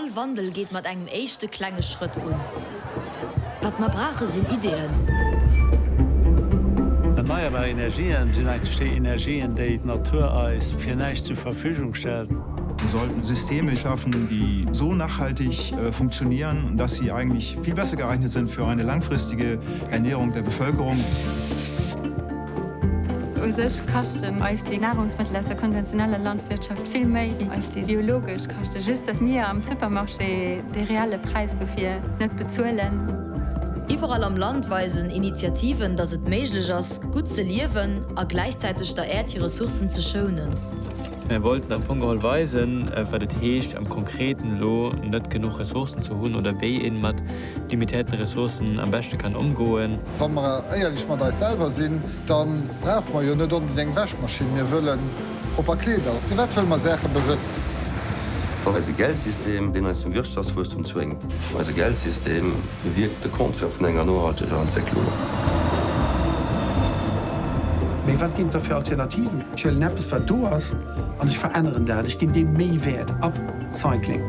All Wandel geet mat engem éischte klenge Schrëtt un. Wat mer brauche sinn Ideeën. Erneierbar Energien sinn eigentlech déi Energien, déi d'Natur eis fir näischt zur Verfügung stellt. Wir sollten Systeme schaffen, die so nachhaltig funktionieren, dass sie eigentlich viel besser geeignet sind für eine langfristige Ernährung der Bevölkerung. U sech kaschten eis déi Nahrungsmëttel aus der konventioneller Landwirtschaft vill méi wéi eis déi biologesch kaschten. Just dass mir am Supermarché dee reelle Präis dofir net bezuelen. Iwwerall am Land weisen Initiativen, dass et méiglech ass, gutt ze liewen a gläichzäiteg der Äerd hir Ressourcen ze schounen. Mir wollten am Fong geholl weisen, wat et heescht, am Konkreten elo net genuch Ressourcen ze hunn oder wéi ee mat limitéierten Ressourcen am beschte kann ëmgoen. Wa mer éierlech mat eis selwer sinn, da brauche mer jo net onbedéngt eng Wäschmaschinn. Mir wëlle propper Kleeder. Firwat wëlle mer Saache besëtzen? Et ass eise Geldsystem, deen eis zum Wirtschaftswuesstum zwéngt. Eise Geldsystem bewierkt de Contraire vun enger nohalteger Entwécklung. Mee wat ginn et da fir Alternativen? Ech huelen eppes, wat do ass, an ech veränneren dat. Ech ginn deem méi Wäert. Upcycling.